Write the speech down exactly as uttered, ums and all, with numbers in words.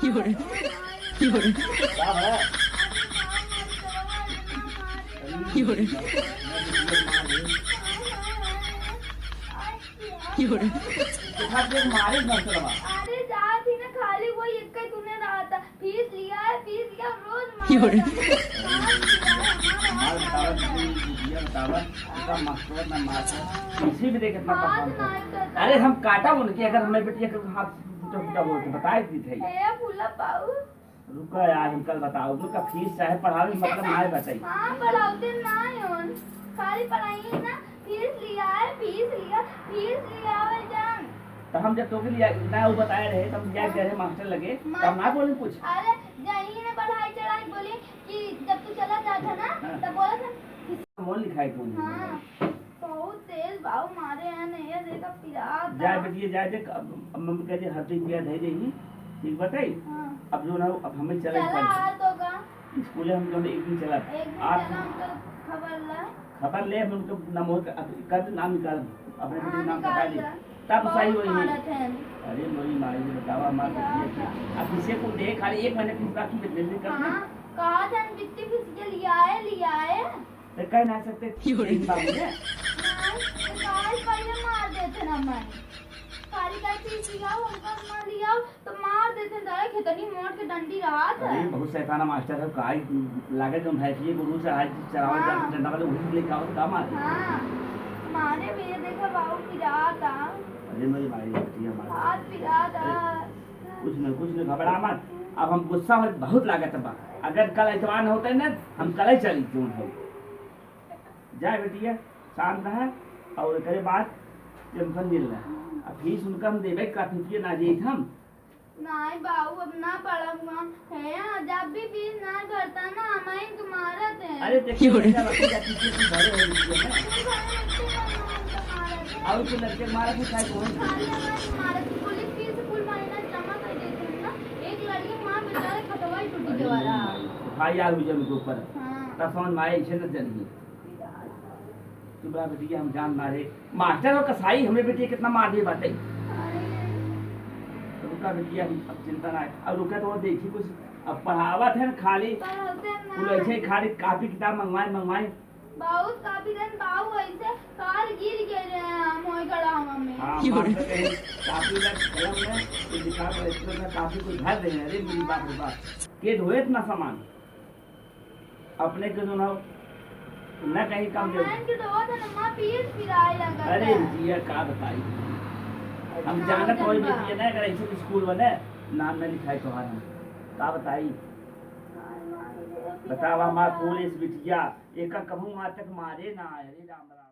का है? अरे जात ही ना, खाली वो एक ही तूने रहा था, फीस लिया है, फीस लिया, रोज मारता है। हमार बतावा, दीदी, दीदिया बतावा, इतना मास्टर ना मार, किसी भी देखे इतना पसंद है। अरे हम काटा उनके, अगर हमें बेटी एक हाथ टूटा फूटा बोल के बताए दी थे। ए फूला पाऊ। रुका यार, हम कल बताओ, उनका फीस चाहे पढ़ावे, मतलब ना बताई। हाँ, पढ़ावते ना होन, खाली पढ़ाई ना, फीस लिया है, फीस लिया, फीस लिया है जान। तो हम जब तोके लिया ना, वो बताए रहे, तब हम जाए हाँ। गए रहे मास्टर लगे, मास्टर तब ना बोले कुछ। अरे, जाई ना बढ़ाई चढ़ाई बोली कि जब तू चला जात है ना, हाँ। तब बोला था। मोल लिखाई कौन? हाँ। बहुत तेज बाऊ मारे हैं, नहीं है, देखा पिरात जाए बा। बेटिया, जाए दे, अब, अब मम्मी कह दे, हर दिन पिया धई देही, ठीक बताई? हाँ। अब जो ना हो, अब हमें चले चला पड़ी। आ तो का? स्कूले हम जो एक दिन चला। एक दिन आज चला, हमको खबर ला। खबर ले, हम उनको नाम हो, अब कर नाम निकाल, अपने बेटे के नाम निकाल बता दे। ला। तब बहुत सही होई। मारत हैं। अरे मोरी माई, बतावा, मार पिरात बेटिया के। अब किसे को दे, खाली एक महीने फीस बाकी, कितने दिन कर दे? हाँ, कहा था बित्ती फीस के लियाए, लियाए। तो कह ना सकते थे, क्यों रे? इन बाबू ने। नहीं, तो काहे पहले मार देते ना मन। खाली कह फीस लियाओ, हमका मार लियाओ, तो मार देते ना, कितनी मोट के डंडी रहा था। अरे, बहुत शैताना मास्टर है, काई लागे जौन भैंसिए गोरू चढ़ाई, चरावल हाँ। जात डंडा वाले, वही लेके आओ, तो का मारे? हाँ, मारे भी ये देखा बाबू पिरात आ। अरे, मेरी माई, बेटी हमारी। हाथ पिरात आ। अरे, कुछ नहीं, कुछ नहीं, घबरा मत। अब हम गुस्सा में बहुत लागत बा। अगर कल एतवार न होते ना, हम कल ही चली क्यों हो। जाए बेटिया, शांत रहा और एकरे बाद टेंशन मिल रहा। अब फीस उनका हम देवे का फीस ना जाई हम। नहीं बाबू, अब ना पढ़ब हम। है, जब भी फीस ना भरता ना, हम इनके मारत हैं। अरे देखिए, क्यों रे? बेटा, बच्चे का पीछे तू भरे हो बेटिया ना। तू भरे बच्चे का मारत है। और तू लड़के मारा तू शायद कौन? खाली हमारे मारत है। पुलिस फीस कुल महीना जमा कर देते हैं ना। एक लड़के माँ बेचारे खतवा ही टूट अरे गया वाला। नहीं, भाई यार हुई जब के ऊपर। हाँ। तब समझ में आए, इसे न जनिए। चुप रहा बेटिया, हम जान मारे। मास्टर और कसाई हमें बेटिया कितना मार दिए बाटे। अरे। तो रुका बेटिया, हम अब चिंता ना है। अब रुका तो वो देखी कुछ, अब पढ़ावत है ना खाली। पढ़ावत है ना। वो ऐसे ही खाली कॉपी किताब मंगवाए, मंगवाए। बहुत कॉपी देन बाऊ ऐसे काल गिर गए रहे हम होए गड़ावा में। हाँ, मास्टर कहे, कॉपी ला कलम में, तो किताब रजिस्टर में कॉपी को धर दे। अरे मेरी बाप रे बाप, के ढोए इतना सामान? अपने के जो ना हो, न कहीं कम दे। सामान के ढोआ था ना, माँ पीठ पिराए लगा अरे था। जिया, का बताई? हम इतना जानत वजन होई बा। बेटिया ना, अगर ऐसे स्कूल वाले नाम न लिखाए तोहार हम। का बताई? हाय माई रे, बतावा, हमार पिरात पुलिस बिटिया, एका कहूँ आज तक मारे ना आए। अरे राम राम।